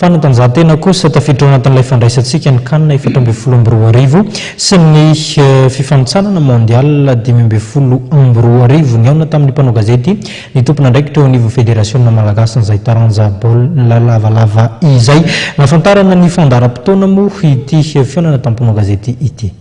Fanatanjahantena kosa, tafiditra ao anatin'ilay fandraisantsika ny Can 2014 sy ny fifanintsanana Mondial 2015. Nihaona tamin'ny mpanao gazety ny tompon'andraikitra eo anivon'ny Federasiona malagasin'izay taranja baolina lavalava izay. Nahafantarana ny fandaharam-potoana moa ity fihaonana tamin'ny mpanao gazety ity.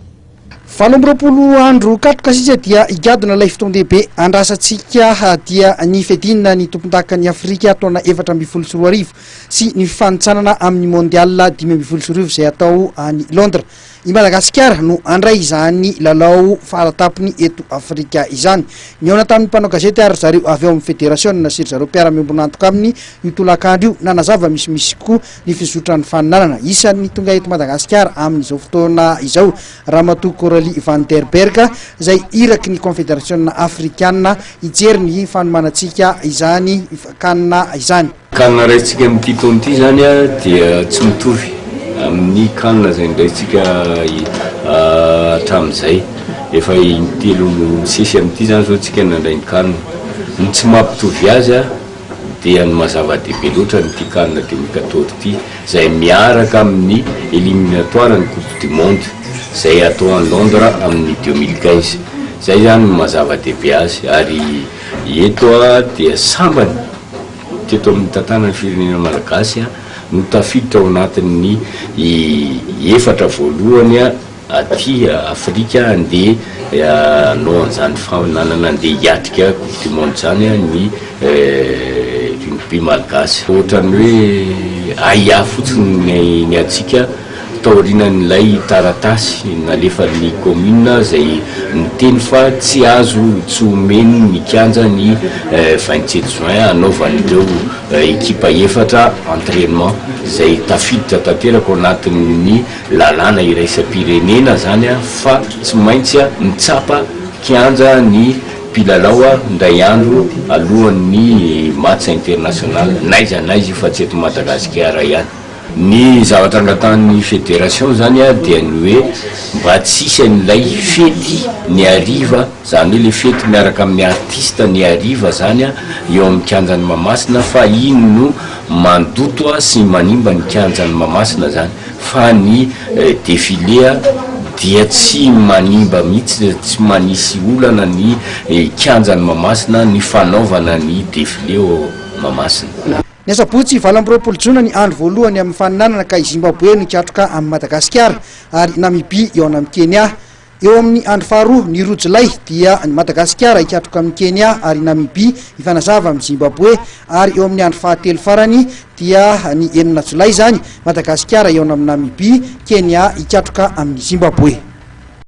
28 andro katroka sisa dia higadona ilay fotoan-dehibe andrasantsika dia ny fiadiana ny tompondakan'i Afrika taona 2014 sy ny fifanintsanana amin'ny Mondial 2015 izay hatao any Londres. I Madagasikara no handray izany lalao faratapony eto Afrika izany. Nihaona tamin'ny mpanao gazety ary ry zareo avy ao amin'ny federasiona sy ry zareo mpiara-miombon'antoka aminy io tolakandro io, nanazava misimisy kokoa ny fizotran'ny faninanana. Isan'ny tonga eto Madagasikara amin'izao fotoana izao Ramatoa Coralie van der Berg izay iraky ny Konfederasiona Afrikana hijery ny fanomanantsika izany can izany. Can raisintsika amin'ity taona ity izany dia tsy mitovy amin'ny can izay niraisintsika hatramin'izay. Efa intelo misesy amin'ity izany izao tsika nandray ny can. Ny tsy mampitovy azy dia ny maha zava-dehibe loatra an'ity can 2014 ity izay miaraka amin'ny éliminatoire ny coupe du monde izay hatao any Londres amin'ny 2015. Izay izany no maha zava-dehibe azy ary eto dia sambany teto amin'ny tantanan'ny firenena malagasy no tafiditra ao anatin'ny efatra voalohany aty Afrika andeha hanao an'izany faninanana andeha hiatrika coupe du monde izany ny rugby malagasy. Ohatran'ny hoe ahiahy fotsiny ny antsika taorianan'ilay taratasy nalefan'ny commune izay niteny fa tsy azo tsy omeny ny kianja ny 27 juin hanaovan'ireo ekipa efatra entrainement izay tafiditra tanteraka ao anatin'ny lalàna iraisam-pirenena zany fa tsy maintsy mitsapa kianja ny mpilalao indray andro alohan'ny match international n'aiza n'aiza io fa tsy eto Madagasikara ihany. Ny zavatra angatahan'ny federation zany dia ny hoe mba tsy hisy an'ilay fety ny hariva, zany hoe le fety miaraka amin'ny artiste ny hariva zany eo amin'ny kianjan'i Mahamasina fa iny no mandoto sy manimba ny kianjan'i Mahamasina zany. Fa ny defile dia tsy manimba mihitsy, tsy manisy olana ny kianjan'i Mahamasina ny fanaovana ny defile ao Mahamasina. Ny asabotsy 28 jona ny andro voalohany amin'ny faninanana ka i Zimbabwe no hikatroka amin'i Madagasikara ary Namibia hihaona amin'i Kenya. Eo amin'ny andro faharoa, ny 2 jolay, dia ny Madagasikara hikatroka amin'i Kenya ary i Namibia hifanazava amin'i Zimbabwe ary eo amin'ny andro fahatelo farany dia ny 6 jolay izany, Madagasikara hihaona amin'i Namibia, Kenya hikatroka amin'i Zimbabwe.